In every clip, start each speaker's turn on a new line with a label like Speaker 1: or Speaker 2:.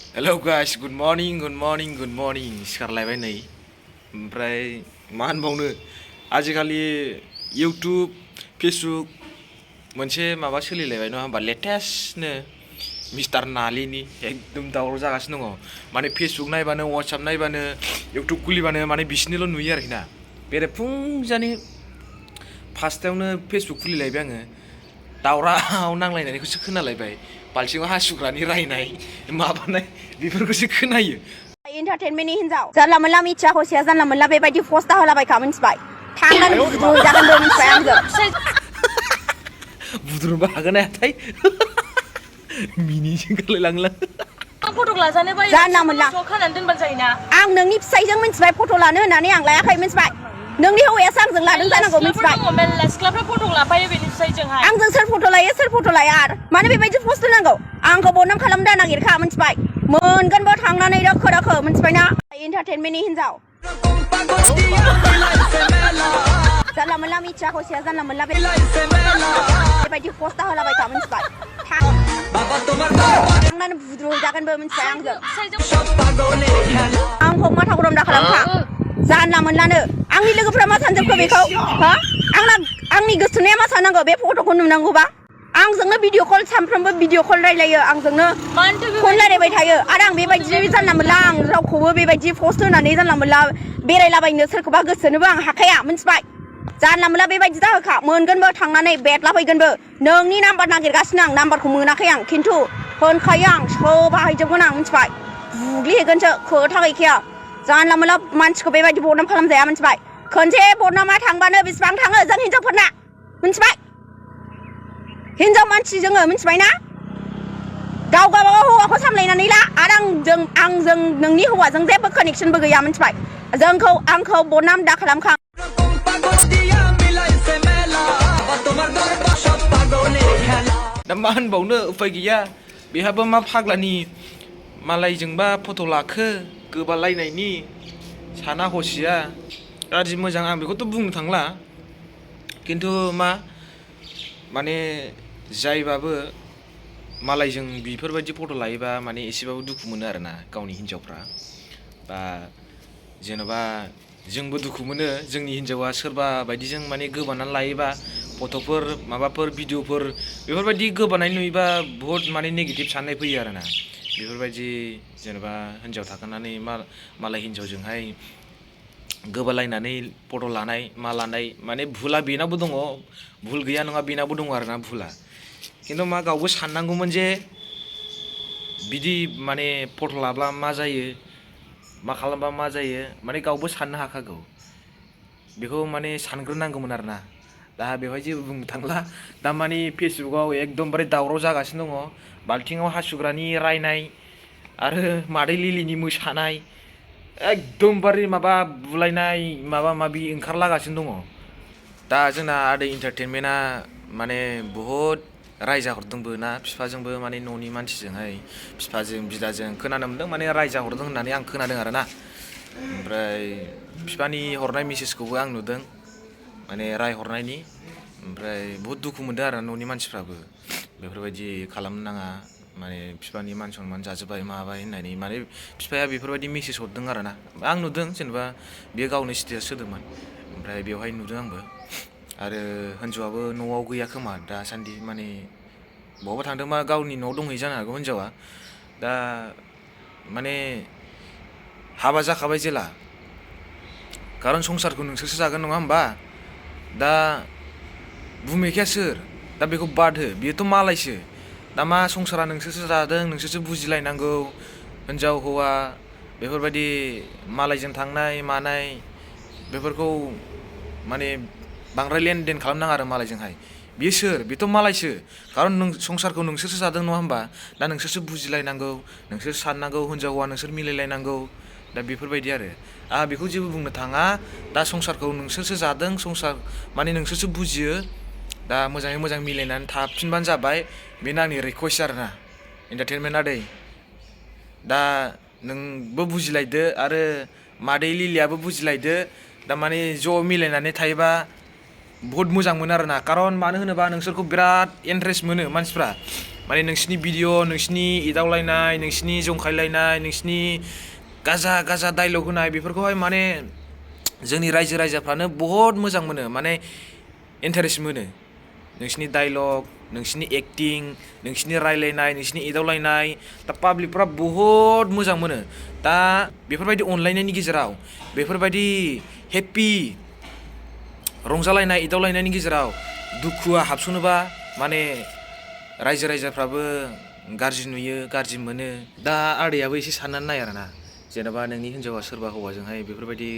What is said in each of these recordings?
Speaker 1: Hello guys, good morning, good morning, good morning. सिखारलायबाय नै ओमफ्राय मा होनबावनो आजिखालि इउटुब फेसबुक मोनसे माबा सोलिलायबाय नङा होमबा लेटेस्टनो मिस्टार नालिनि एकदम दावराव जागासिनो दङ माने फेसबुक नायबानो वाट्सएप नायबानो इउटुब खुलिबानो माने बिसिनिल' नुयो आरोखि ना बेरेफुंजानि फार्स्टआवनो फेसबुक खुलिलायबाय आङो दावराव नांलायनायखौसो खोनालायबाय बाल्थिङाव हासुग्रानि रायनाय माबानाय बेफोरखौसो खोनायो
Speaker 2: एन्टारटेनमेन्टनि हिनजाव जानला मोनला मिथिया हसिया जानला मोनला बेबायदि पस्टआ होलाबायखा मिथिबाय थांनानै बुजागोनबो मिथिबाय आंजों
Speaker 1: बुद्रुनोबो हागोन हायाथाय मिनिसो ओंखारलायलांला
Speaker 3: फट' लाजानो बायो
Speaker 2: जानला मोनला
Speaker 3: खानानै दोनबानो जायोना
Speaker 2: आं नोंनि फिसाइजों मिथिबाय फट' लानो होननानै आं लायाखै मिथिबाय नोंनि हौवायासो आंजों लादों जानांगौ मिथिबाय
Speaker 3: मेरला सिख्लाफ्रा फट' लाफायो बेनि फिसाइजोंहाय
Speaker 2: आंजों सोर फट' लायो सोर फट' लाया आरो मानो बेबायदि पस्ट होनांगौ आंखौ बदनाम खालामनो नागिरखा मिथिबाय मोनगोनबो थांनानै रोखो रोखो मिथिबायना एन्टारटेनमेन्टनि हिनजाव जानला मोनला मिथिया हसिया जानला मोनला बेबायदि पस्टआ होलाबायखा मिथिबाय थांनानै बुद्रुजागोनबो मिथिबाय आंजों आंखौ माथा गरम दा खालामखा जानला मोनलानो आंनि लोगोफ्रा मा सानजोबखो बेखौ हा आंनि गोसोनाया मा साननांगौ बे फट'खौ नुनांगौबा आंजोंनो भिडिअ कल सानफ्रोमबो भिडिअ कल रायलायो आंजोंनो फन रायलायबाय थायो आरो आं बेबायदि जानला मोनला आं रावखौबो बेबायदि पस्ट होनानै जानला मोनला बेरायलाबायनो सोरखौबा गोसोनोबो आं हाखाया मिथिबाय जानला मोनला बेबायदि दाहोखा मोनगोनबो थांनानै बेदलाफैगोनबो नोंनि नाम्बार नागिरगासिनो आं नाम्बारखौ मोनाखै आं खिन्थु होनखायो आं सोबाहायजोबगोन आं मिथिबाय बुग्लिहैगोनसो खोथा गैखाया जानला मोनला मानसिखौ बेबायदि बदनाम खालामजाया मिथिबाय खनसे बदनामा थांबानो बेसेबां थाङो जों हिनजावफोरना मिथिबाय हिनजाव मानसि जोङो मिथिबायना गाव गावबागाव हौवाखौ सामलायनानै ला आरो आंजों नोंनि हौवाजों जेबो कानेक्सनबो गैया मिथिबाय आंखौ बदनाम दा खालामखां
Speaker 1: दा मा होनबावनो उफाय गैया बेहाबो मा फाग्लानि मालायजोंबा फट' लाखो गोबालायनायनि साना हसिया गाज्रि मोजां आं बेखौथ' बुंनो थांला खिन्थु माने जायबाबो मालायजों बेफोरबायदि फट' लायोबा माने एसेबाबो दुखु मोनो आरोना गावनि हिन्जावफ्रा बा जेन'बा जोंबो दुखु मोनो जोंनि हिन्जावा सोरबा बायदिजों माने गोबानानै लायोबा फट'फोर माबाफोर भिडिअफोर बेफोरबायदि गोबानाय नुयोबा बहुत माने नेगेटिभ साननाय फैयो आरोना बेफोरबायदि जेनेबा हिन्जाव थाखानानै मालाय हिन्जावजोंहाय गोबालायनानै फट' लानाय मा लानाय माने भुला बेनावबो दङ भुल गैया नङा बेनावबो दङ आरोना भुला खिन्थु गावबो साननांगौमोन जे बिदि माने फट' लाब्ला मा जायो मा खालामबा मा जायो माने गावबो साननो हाखागौ बेखौ माने सानग्रोनांगौमोन आरोना दा बेवहाय जेबो बुंनो थांला दा माने फेसबुकाव एकदमबारे दावराव जागासिनो दङ बाल्थिङाव हासुग्रानि रायनाय आरो मादै लिलिनि मोसानाय एकदमबारे माबा बुलायनाय माबा माबि ओंखारलागासिनो दङ दा जोंना आदै एन्टारटेनमेन्टआ माने बहुद रायजाहरदोंबो ना बिफाजोंबो माने न'नि मानसिजोंहाय बिफाजों बिदाजों खोनानो मोन्दों माने रायजाहरदों होननानै आं खोनादों आरोना ओमफ्राय बिफानि हरनाय मेसेजखौबो आं नुदों माने रायहरनायनि ओमफ्राय बहुद दुखु मोनदों आरो न'नि मानसिफ्राबो बेफोरबायदि खालामनो नाङा माने बिफानि मान सनमान जाजोब्बाय माबाय होननानै माने बिफाया बेफोरबायदि मेसेज हरदों आरोना आं नुदों जेनेबा बेयो गावनो स्टेटास होदोंमोन ओमफ्राय बेवहाय नुदों आंबो आरो हिन्जावाबो न'आव गैया खोमा दासान्दि माने बहाबा थांदोंबा गावनि न'आव दंहैयो जानो हागौ हिन्जावा दा माने हाबा जाखाबाय जेला खारन संसारखौ नोंसोरसो जागोन नङा होमबा दा भुमिकाया सोर दा बेखौ बाद हो बेयोथ' मालायसो दा मा संसारा नोंसोरसो जादों नोंसोरसो बुजिलायनांगौ हिन्जाव हौवा बेफोरबायदि मालायजों थांनाय मानाय बेफोरखौ माने बांद्राय लेनदेन खालामनाङा आरो मालायजोंहाय बेयो सोर बेथ' मालायसो खारन संसारखौ नोंसोरसो जादों नङा होमबा दा नोंसोरसो बुजिलायनांगौ नोंसोर साननांगौ हिन्जाव हौवा नोंसोर मिलायलायनांगौ दा बेफोरबायदि आरो आंहा बेखौ जेबो बुंनो थाङा दा संसारखौ नोंसोरसो जादों संसार माने नोंसोरसो बुजियो दा मोजाङै मोजां मिलायनानै थाफिनबानो जाबाय बेनो आंनि रिकुवेस्ट आरोना एन्टारटेनमेन्ट आदै दा नोंबो बुजिलायदो आरो मादै लिलियाबो बुजिलायदो दा माने ज' मिलायनानै थायोबा बहुद मोजां मोनो आरोना खारन मानो होनोबा नोंसोरखौ बिराद इन्टारेस्ट मोनो मानसिफ्रा माने नोंसिनि भिडिअ' नोंसिनि एदावलायनाय नोंसिनि जंखायलायनाय नोंसिनि गाजा गाजा डायलग होनाय बेफोरखौहाय माने जोंनि रायजो राजाफ्रानो बहुद मोजां मोनो माने इन्टारेस्ट मोनो नोंसिनि डायलग नोंसिनि एक्टिं नोंसिनि रायलायनाय नोंसिनि एदावलायनाय दा पाब्लिकफ्रा बहुद मोजां मोनो दा बेफोरबायदि अनलायनायनि गेजेराव बेफोरबायदि हेपि रंजालायनाय एदावलायनायनि गेजेराव दुखुआ हाबसनोबा माने रायजो राजाफ्राबो गाज्रि नुयो गाज्रि मोनो दा आदैयाबो एसे साननानै नाय आरोना जेनेबा नोंनि हिन्जावा सोरबा हौवाजोंहाय बेफोरबायदि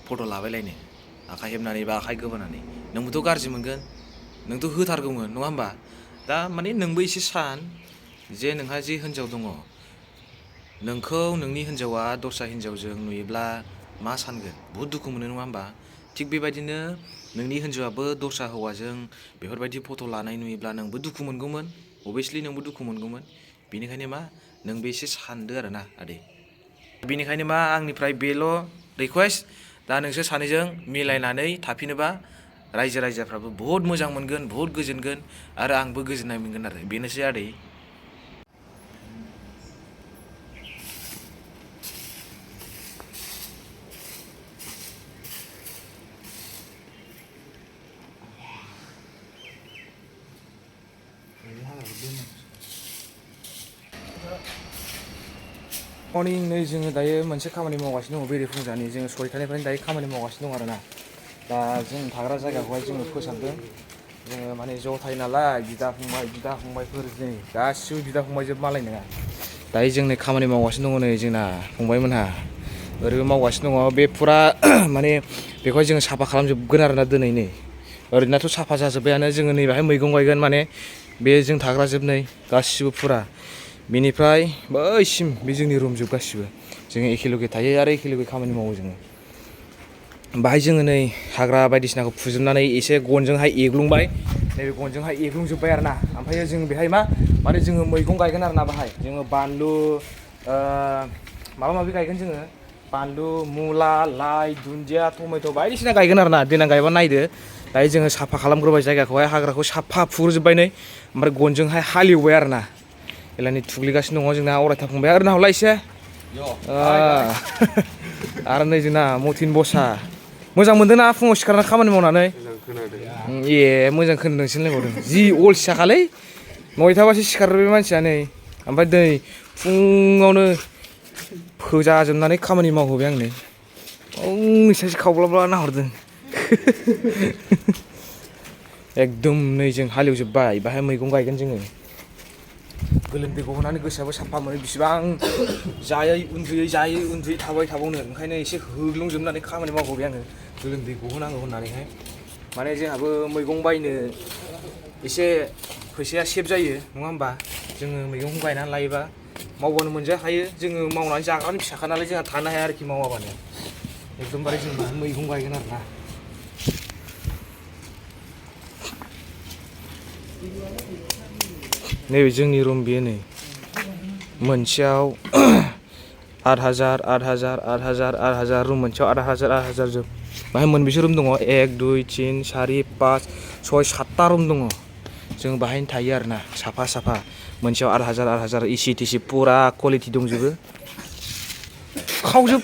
Speaker 1: फट' लाबायलायनो आखाइ हेबनानै बा आखाइ गोबानानै नोंबोथ' गाज्रि मोनगोन नोंथ' होथारगौमोन नङा होमबा दा माने नोंबो एसे सान जे नोंहा जे हिन्जाव दङ नोंखौ नोंनि हिन्जावा दस्रा हिन्जावजों नुयोब्ला मा सानगोन बुहुद दुखु मोनो नङा होमबा थिग बेबायदिनो नोंनि हिन्जावाबो दस्रा हौवाजों बेफोरबायदि फट' लानाय नुयोब्ला नोंबो दुखु मोनगौमोन अभियासलि नोंबो दुखु मोनगौमोन बेनिखायनो मा नोंबो एसे सानदो आरोना आदै बेनिखायनो मा आंनिफ्राय बेल' रिकुवेस्ट दा नोंसोर सानैजों मिलायनानै थाफिनोबा रायजो राजाफ्राबो बहुद मोजां मोनगोन बहुद गोजोनगोन आरो आंबो गोजोननाय मोनगोन आरो बेनोसै आदै मर्निं नै जोङो दायो मोनसे खामानि मावगासिनो दङ बेरेफुंजानि जोङो 6टानिफ्रायनो दायो खामानि मावगासिनो दं आरोना दा जों थाग्रा जायगाखौहाय जोङो फोसाबदों जोङो माने ज' थायो नालाय बिदा फंबायफोर जों गासिबो बिदा फंबायजोब मालाय नङा दायो जों नै खामानि मावगासिनो दङ नै जोंना फंबायमोनहा ओरैबो मावगासिनो दङ बे फुरा माने बेखौहाय जोङो साफा खालामजोबगोन आरोना दिनै नै ओरैनोथ' साफा जाजोब्बायानो जोङो नै बेहाय मैगं गायगोन माने बे जों थाग्रा जोब नै गासिबो फुरा बेनिफ्राय बैसिम बे जोंनि रुम जोब गासिबो जोङो एखेलगे थायो आरो एखेलगे खामानि मावो जोङो बाहाय जोङो नै हाग्रा बायदिसिनाखौ फुजोबनानै एसे गनजोंहाय एग्लुंबाय नैबे गनजोंहाय एग्लुंजोब्बाय आरोना ओमफ्राय जों बेहाय मा माने जोङो मैगं गायगोन आरोना बाहाय जोङो बानलु माबा माबि गायगोन जोङो बानलु मुला लाइ दुन्दिया टमेट' बायदिसिना गायगोन आरोना देनां गायबा नायदो दायो जोङो साफा खालामग्रोबाय जायगाखौहाय हाग्राखौ साफा फुग्रोजोब्बाय नै ओमफ्राय गनजोंहाय हालेवबाय आरोना एलानि थुग्लिगासिनो दङ जोंना अरायथा फंबाय ओरैनो हरलाय एसे आरो नै जोंना मथिन बसा मोजां मोनदोंना फुङाव सिखारना खामानि मावनानै ए मोजां खोनादोंसो होनलायबावदों जि अलसियाखालै 9टाबासो सिखारो बे मानसिया नै ओमफ्राय दै फुङावनो फोजाजोबनानै खामानि मावहोबाय आंनो सासे खावब्लाब्ला नाहरदों एकदम नै जों हालेवजोब्बाय बाहाय मैगं गायगोन जोङो गोलोमदै गहोनानै गोसोआबो साफा मोनो बिसिबां जायै उन्दुयै थाबाय थाबावनो ओंखायनो एसे होग्लुंजोबनानै खामानि मावहोबाय आङो गोलोमदै गहोनांगौ होननानैहाय माने जोंहाबो मैगं बायनो एसे फैसाया सेभ जायो नङा होमबा जोङो मैगंखौ गायनानै लायोबा मावबानो मोनजाखायो जोङो मावनानै जाग्रानि फिसाखा नालाय जोंहा थानो हाया आरोखि मावाबानो एकदमबारे जों मैगं गायगोन आरोना नैबे जोंनि रुम बेयो नै मोनसेयाव 8,000 रुम मोनसेयाव 8,000 जोब बाहाय मोनबेसे रुम दङ 1 2 3 4 5 6 7टा रुम दङ जों बाहायनो थायो आरोना साफा मोनसेयाव 8,000 एसि टिसि पुरा क्वालिटि दंजोबो खावजोब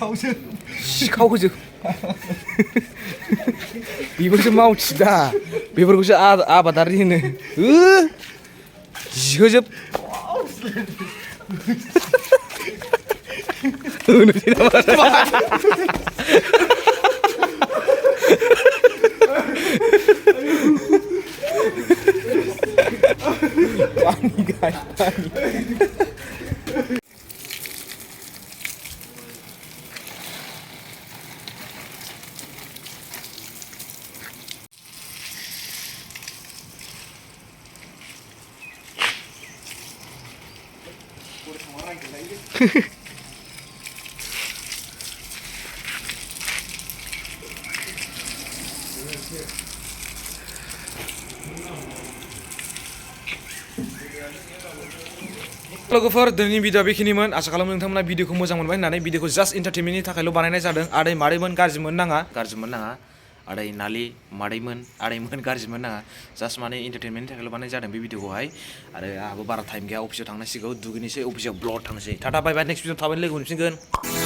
Speaker 1: बेफोरसो मावथि दा बेफोरखौसो आबादारि होनो जिहोजोब होनोसै नामा लोगोफोर दिनैनि भिडिअ बेखिनिमोन आसा खालामो नोंथांमोना भिडिअखौ मोजां मोनबाय होननानै भिडिअखौ जास्ट एन्टारटेनमेन्टनि थाखायल' बानायनाय जादों आदै मादैमोन गाज्रि मोननो नाङा आदै नालि मादैमोन आदैमोन गाज्रिमोन नाङा जास्ट माने एन्टारटेनमेन्टनि थाखायल' बानायनाय जादों बे भिडिअखौहाय आरो आंहाबो बारा टाइम गैया अफिसाव थांनांसिगौ दुगैनोसै अफिसाव ब्लड थांनोसै टाटा बाय बाय नेक्स्ट भिडिअ थाबैनो लोगो मोनफिनगोन